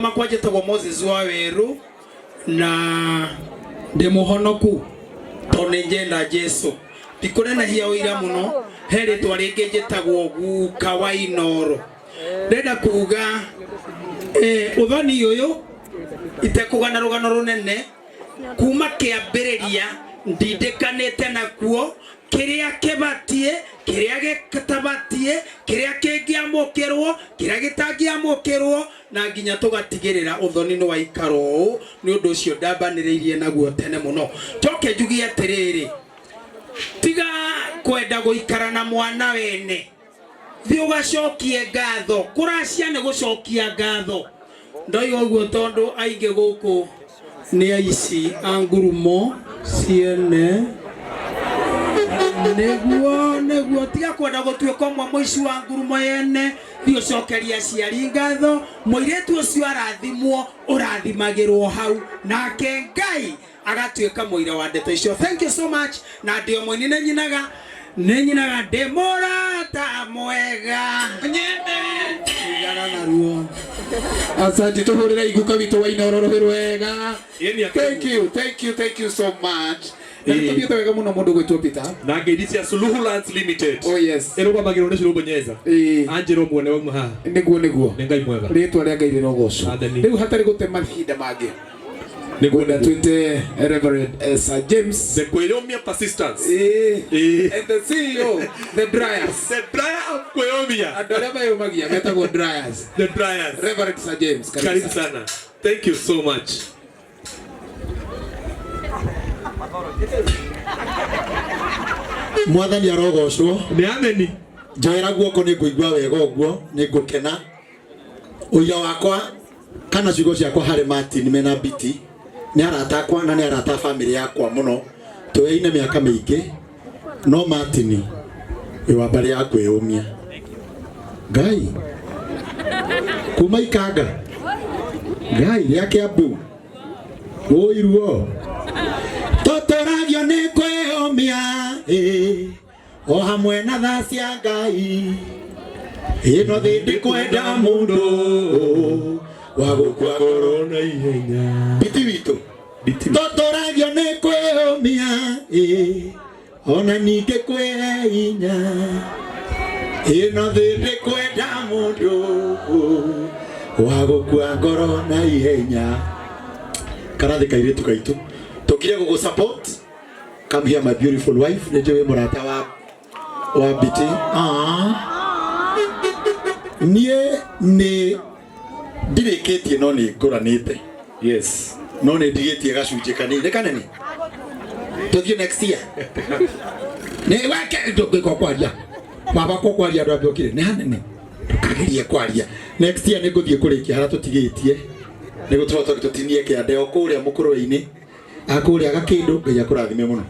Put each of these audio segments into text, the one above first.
Makwa njĩtagwo Moses wa Werũ na ndĩ mũhonoku tondũ nĩ njenda Jesu. Ndikũnenehia ũira mũno, he rĩtwa rĩngĩ njĩtagwo guka wa Inoro. Ndĩrenda kuga ũthoni ũyũ itekũgana rũgano rũnene kuma kĩambĩrĩria ndindĩkanĩte nakuo kĩrĩa kĩbatiĩ kĩrĩa gĩtabatiĩ kĩrĩa kĩngĩamũkĩrwo kĩrĩa gĩtangĩamũkĩrwo na nginya tũgatigĩrĩra ũthoni nĩ waikara ũũ. Nĩ ũndũ ũcio ndambanĩrĩirie naguo tene mũno. Njoke njuge atĩrĩrĩ, tiga kwenda gũikara na mwana wene, thiĩ ũgacokie ngatho. Kũracia nĩ gũcokia ngatho. Ndoiga ũguo tondũ aingĩ gũkũ nĩ aici a ngurumo ciene. Nĩguo nĩguo, tiga kwenda gũtuĩka ũmwe mũici wa ngurumo yene, thiĩ ũcokerie aciari ngatho. Mũirĩtu ũcio arathimwo, ũrathimagĩrwo hau, nake Ngai agatuĩka mũira wa ndeto icio. Thank you so much. Na ndĩ o mũini, nĩ nyinaga, nĩ nyinaga, ndĩ mũrata mwega, igana naruo. Asante, tuhurire iguka witũ wa Inooro rũhĩ rwega. Ĩni akĩrĩ Thank you, thank you, thank you so much. Na Ĩĩ. nĩtũthiĩte wega mũno mũndũ gwĩtwo Peter. Na ngeithi cia Suluhu Lands Limited. Oh yes. Ĩrũgamagĩrwo nĩ Cirũmbũnyeza. Ĩĩ. Angela ũmwe nĩ wauma haha. Nĩguo nĩguo. Nĩ Ngai mwega. Rĩtwa rĩa Ngai rĩrogocwo. Athani. Rĩu hatarĩ gũte mahinda mangĩ. Nĩguo Ngwenda nĩguo. twĩte Reverend Sir James. The Kwĩyũmia Persistence. Ĩĩ. Ĩĩ. And the CEO, the Dryers. The Dryer of Kwĩyũmia. Andũ arĩa meyũmagia metagwo Dryers. The Dryers. Reverend Sir James, karibu Karibu sana. sana. Thank you so much. Mwathani arogocwo. Nĩ ameni. Njoera guoko nĩ ngũigua wega ũguo, nĩ ngũkena. Ũira wakwa kana ciugo ciakwa harĩ Martin mena Biti nĩ arata akwa na nĩ arata a bamĩrĩ yakwa mũno, tũyaine mĩaka mĩingĩ, no Martin wĩ wa mbarĩ ya kwĩyũmia. Ngai kuma ikanga Ngai rĩa Kiambu ũiruo tũtũragio nĩ kwĩyũmia ĩ o hamwe na tha cia Ngai ĩno thĩ ndĩkwenda mũndũ wa gũkua ngoro na ihenya. Biti witũ tũtũragio nĩ kwĩyũmia ĩ ona ningĩ kwĩinya ĩno thĩ ndĩkwenda mũndũ wa gũkua ngoro na ihenya. Karathĩ kairĩtu gaitũ tũkire gũgũ support. Come here my beautiful wife, nĩ njũĩ mũrata wa Biti. Niĩ nĩ ndirĩkĩtie no nĩ ngũranĩte. Yes. No nĩ ndigĩtie gacunjĩ kanini. Nĩ kanene? Tũthiĩ next year. Nĩ weke ndũngĩka kwaria. Baba ko kwaria andũ angĩ okire. Nĩ hanene. Ndũkagerie kwaria. Next year nĩ ngũthiĩ kũrĩkia harĩa tũtigĩtie. Nĩ gũtũba tũtinie kĩande o kũrĩa mũkũrwe-inĩ. Akũrĩa gakĩndũ. Ngai akũrathime mũno.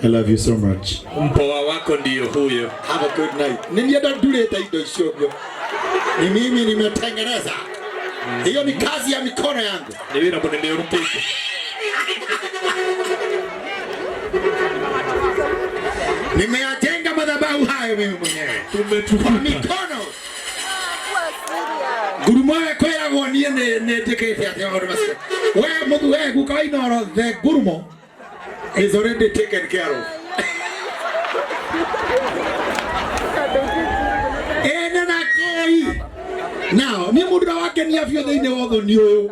I love you so much. Mpoa wako ndio huyo. Have a good night. Nĩ niĩ ndandurĩte indo icio ũguo. Ni mimi nimetengeneza. Hiyo ni kazi ya mikono yangu. Nĩ wĩra mũnene ũrutĩte. Nimeyajenga madhabahu hayo mimi mwenyewe. Tumetukuka. Kwa mikono. Ngurumo we kwĩragwo niĩ nĩ njĩkĩte atĩa maũndũ macio. We mũthu we guka wa Inooro, the ngurumo is already taken care of. Ene na koi. Now, niĩ mũndũ ũrĩa wangenia biũ thĩinĩ wa ũthoni ũyũ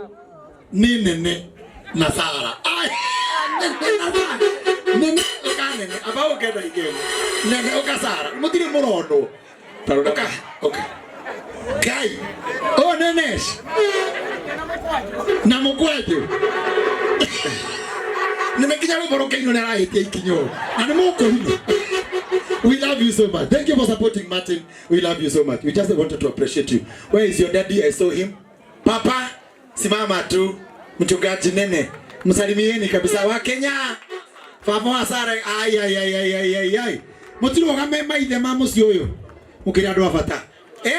nĩ Nene na Sara. Ai, Nene na Sara. Nene ũka Nene, aba ũke na igego. Nene ũka Sara. Mũtirĩ mũronwo. Ũka, ũka. Ngai. O Nenesh. Na mũkwanjũ. Nene nginya rwĩmbo rũkĩinwo nĩ arahĩtia ikinya ũũ. Na nĩ mũkũinwo. We love you so much. Thank you for supporting Martin. We love you so much. We just wanted to appreciate you. Where is your daddy? I saw him. Papa, simama tu. Mchungaji Nene. Msalimieni kabisa wa Kenya. Baba wa Sara. Ai ai ai ai ai ai ai. Mũtirũgame maithe ma mũciĩ ũyũ. Mũkĩrĩ andũ a bata.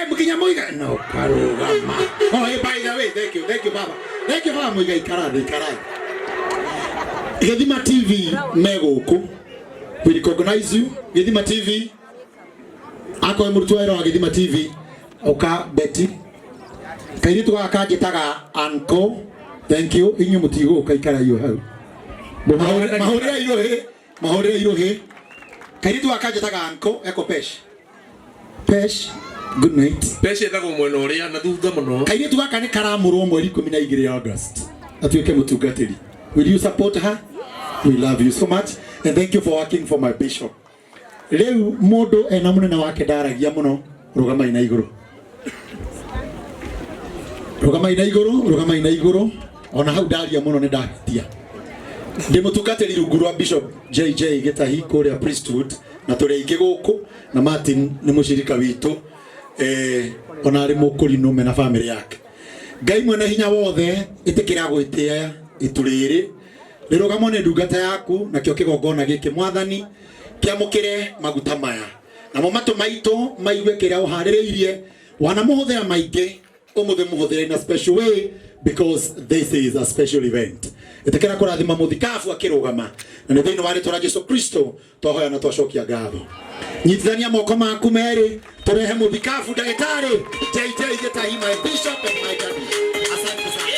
Mũkinya mũiga. No karũgama. Oh, hey, by the way, thank you. Thank you baba. Thank you baba mũiga ikara thĩ, ikara thĩ. Gĩthima TV me gũkũ. We recognize you. Gĩthima TV. Akorwo mũrutwo wa wĩra wa Gĩthima TV, ũka Betty. Kairitu gaka kanjĩtaga uncle. Thank you. Inyuĩ mũtigũka ikarai o hau. Mahũrĩre iruhĩ, mahũrĩre iruhĩ. Kairitu gaka kanjĩtaga uncle eko Pesh. Pesh, good night. Pesh ĩtagwo mwena ũrĩa na thutha mũno. Kairitu gaka nĩ karamũrwo mweri 12 August atuĩke mũtungatĩri. Will you support her? We love you so much and thank you for working for my bishop. Rĩu mũndũ ena mũnene wake ndaragia mũno, rũgamai na igũrũ. Rũgamai na igũrũ, rũgamai na igũrũ. Ona hau ndaria mũno nĩ ndahĩtia. Ndĩ mũtungatĩri rungu rwa Bishop JJ Gĩtahi kũrĩa Priesthood na tũrĩ aingĩ gũkũ na Martin nĩ mũcirika witũ ona arĩ mũkũrinũ mena famĩlĩ yake. Ngai mwene hinya wothe ĩtĩkĩra gwĩtĩa itu rĩrĩ rĩrũgamwo nĩ ndungata yaku nakĩo kĩgongona gĩkĩ mwathani kĩamũkĩre maguta maya namo matũ maitũ maigue kĩrĩa ũharĩrĩirie wanamũhũthĩra maingĩ ũmũthĩ mũhũthĩre in a special way because this is a special event. Ĩtĩkĩra kũrathima mũthikabu akĩrũgama na nĩ thĩinĩ wa rĩtwa rĩa Jesu Kristo twahoya na twacokia ngatho. Nyitithania moko maku merĩ tũrehe mũthikabu ndagĩtarĩ JJ Gĩtahi, my bishop and my daddy. Asante sana.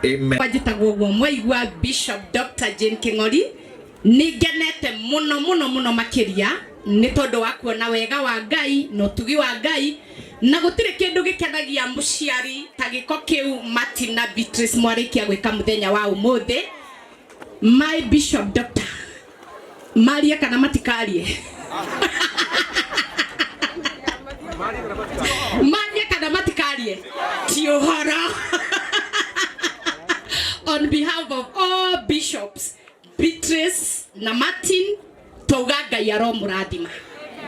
Amen. Njĩtagwo ũguo mwaigua Bishop Dr. Jane King'ori nĩ ngenete mũno mũno mũno makĩria nĩ tondũ wa kuona wega wa Ngai na ũtugi wa Ngai na gũtirĩ kĩndũ gĩkenagia mũciari ta gĩko kĩu Martin na Beatrice mwarĩkia gwĩka mũthenya wa ũmũthĩ. My Bishop Dr. marie kana matikarie? Marie kana matikarie? Ti ũhoro. On behalf of all bishops, Beatrice na Martin, twauga Ngai aromũrathima.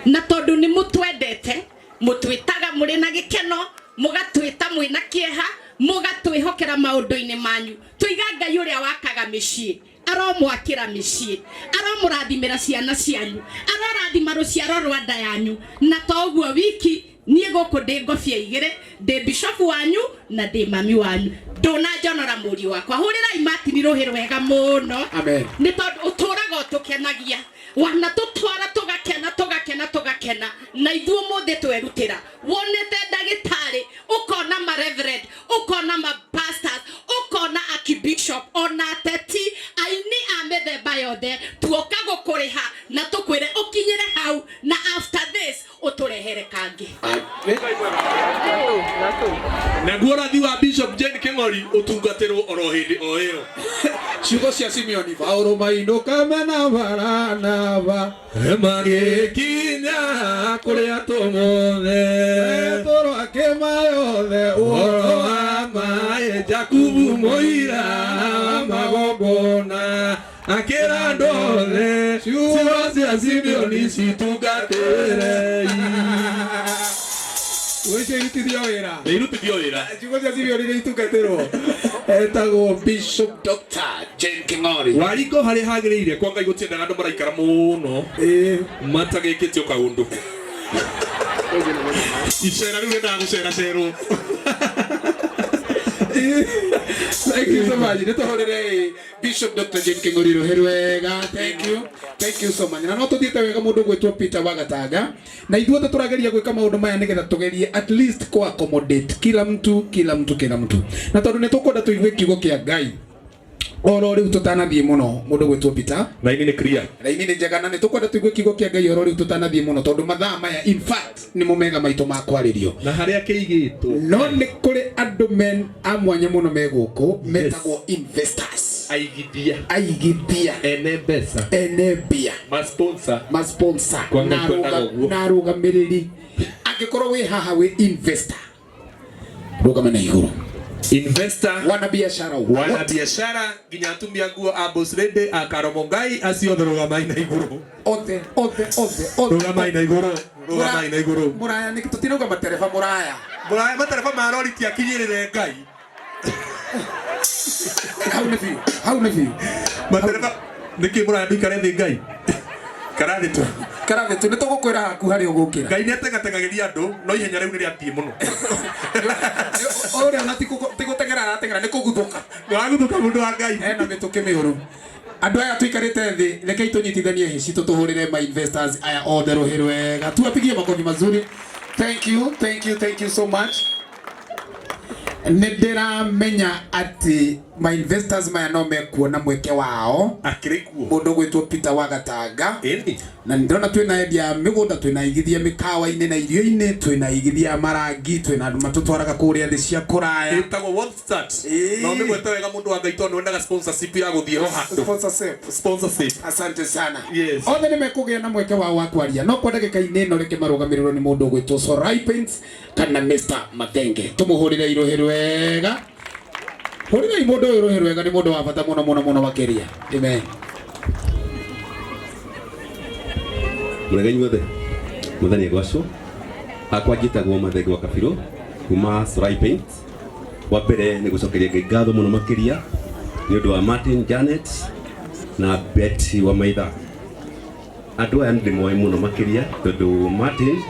Na tondũ nĩ mũtwendete, mũtwĩtaga mũrĩ na gĩkeno, mũgatwĩta mwĩna kĩeha, mũgatwĩhokera maũndũ-inĩ manyu. Tũiga Ngai ũrĩa wakaga mĩciĩ, aromwakĩra mĩciĩ, aromũrathimĩra ciana cianyu, arorathima rũciaro rwa nda yanyu. Na to ũguo wiki, niĩ gũkũ ndĩ ngobia igĩrĩ, ndĩ bishop wanyu na ndĩ mami wanyu. Ndũnanjonora mũriũ wakwa. Hũrĩrai Martin rũhĩ rwega mũno. Amen. Nĩ tondũ ũtũraga ũtũkenagia. Wanatũtwara tũgakena tũgakena tũgakena na ithuĩ ũmũthĩ twerutĩra. Wonete ndagĩtarĩ, ũkona ma reverend, ũkona ma pastors, ũkona archbishop, ona ateti, aini a mĩthemba yothe, tuoka gũkũrĩha na tũkwĩre ũkinyĩre hau na after this ũtũrehere kangĩ. Naguo ũrathi wa Bishop Jane King'ori ũtungatĩrwo oro hĩndĩ o ĩyo. Ciugo cia Simeoni, Paulo mainũka mena Baranaba magĩkinya kũrĩa atũmwo othe, Petero akĩmayothe ũhoro wa maĩ, Jakubu mũira wa magongona akĩra andũ othe ciugo cia Simeoni citungatĩre. Ũcio irutithio wĩra. Irutithio wĩra. Ciugo cia Simeoni nĩ itungatĩrwo. Etagwo Bishop Dr. Jane King'ori. Waringo harĩa hagĩrĩire kwa Ngai gũtiendaga andũ maraikara mũno matagĩkĩtio kaũndũ. Icera rĩu rĩendaga gũceracerwo. Thank you so much. Nĩtũhũrĩre Bishop Dr. Jane King'ori rũhĩ rwega. Thank you. Thank you so much. Na no tũthiĩte wega mũndũ ũgwĩtwo Peter Wagatanga. Na ithuothe tũrageria gwĩka maũndũ maya nĩgetha tũgerie at least ku accommodate kila mtu, kila mtu, kila mtu. Na tondũ nĩ tũkwenda tũigue kiugo kĩa Ngai. Oro rĩu tũtanathiĩ mũno mũndũ ũgwĩtwo Peter. Raini nĩ clear. Raini nĩ njega na nĩ tũkwenda tũigue kiugo kĩa Ngai oro rĩu tũtanathiĩ mũno tondũ mathaa maya in fact nĩmo mega maitũ ma kwarĩrio. Na harĩa kĩigĩtwo. No nĩ kũrĩ andũ men a mwanya mũno me gũkũ metagwo investors. Aigithia. Aigithia. Ene mbeca. Ene mbia. Ma sponsor. Ma sponsor. Kwa Ngai kwendaga ũguo. Na arũgamĩrĩri. Angĩkorwo wĩ haha wĩ investor, rũgama na igũrũ. Investor. Wana biashara. Wana biashara nginya atumia nguo a Boss Lady a Karomo Ngai acio othe rũgamai na igũrũ. Othe, othe, othe, othe. Rũgamai na igũrũ. Rũgamai na igũrũ. Mũraya nĩkĩ tũtirauga matereba mũraya. Mũraya matereba ma rori ti akinyĩrĩre Ngai. Hau nĩ biũ, hau nĩ biũ. Matereba nĩkĩ mũraya ndũikare thĩ Ngai? Karathĩ tu. Karathĩ tu nĩ tũgũkwĩra haku harĩa ũgũkĩra. Ngai nĩ atengatengagĩria andũ no ihenya rĩu nĩ rĩathiĩ mũno. Ũrĩa ona ti gũteng'era arateng'era nĩ kũguthũka. Nĩwaguthũka mũndũ wa Ngai. Ena mĩtũkĩ mĩũru. Andũ aya tũikarĩte thĩ, rekei tũnyitithanie hĩ citũ tũhũrĩre my investors aya othe rũhĩ rwega. Tuwapigie makofi mazuri. Thank you, thank you, thank you so much. Nĩ ndĩramenya atĩ my investors maya no mekuona mweke wao. Akĩrĩ kuo. Mũndũ ũgwĩtwo Peter wa Gatanga. Ĩni. Na nĩ ndĩrona twĩna endia a mĩgũnda, twĩna aigithia mĩkawa-inĩ na irio-inĩ, twĩna aigithia a marangi, twĩna andũ matũtwaraga kũrĩa thĩ cia kũraya. Ĩtagwo One Start. Na ũmĩgwete wega mũndũ wa Ngai tondũ nĩwendaga sponsorship ya gũthiĩ ho handũ. Sponsorship. Sponsorship. Asante sana. Yes. Othe nĩ mekũgĩa na mweke wao wa kwaria. No kwa ndagĩka-inĩ ĩno reke marũgamĩrĩrwo nĩ mũndũ ũgwĩtwo Sorai Paints kana Mr. Mathenge. Tũmũhũrĩre irũhĩ rwega. Hũrĩrai mũndũ ũyũ rũhĩ rwega, nĩ mũndũ wa bata mũno mũno mũno makĩria. Amen. Mũrega inyuothe, mũthenya gwacwo akwa njĩtagwo Mathenge wa Kabirũ kuma Sorai Paint. Wa mbere nĩ gũcokeria Ngai ngatho mũno makĩria nĩ ũndũ wa Martin Janet na Betty wa Maitha. Andũ aya nĩ ndĩmoĩ mũno makĩria tondũ Martin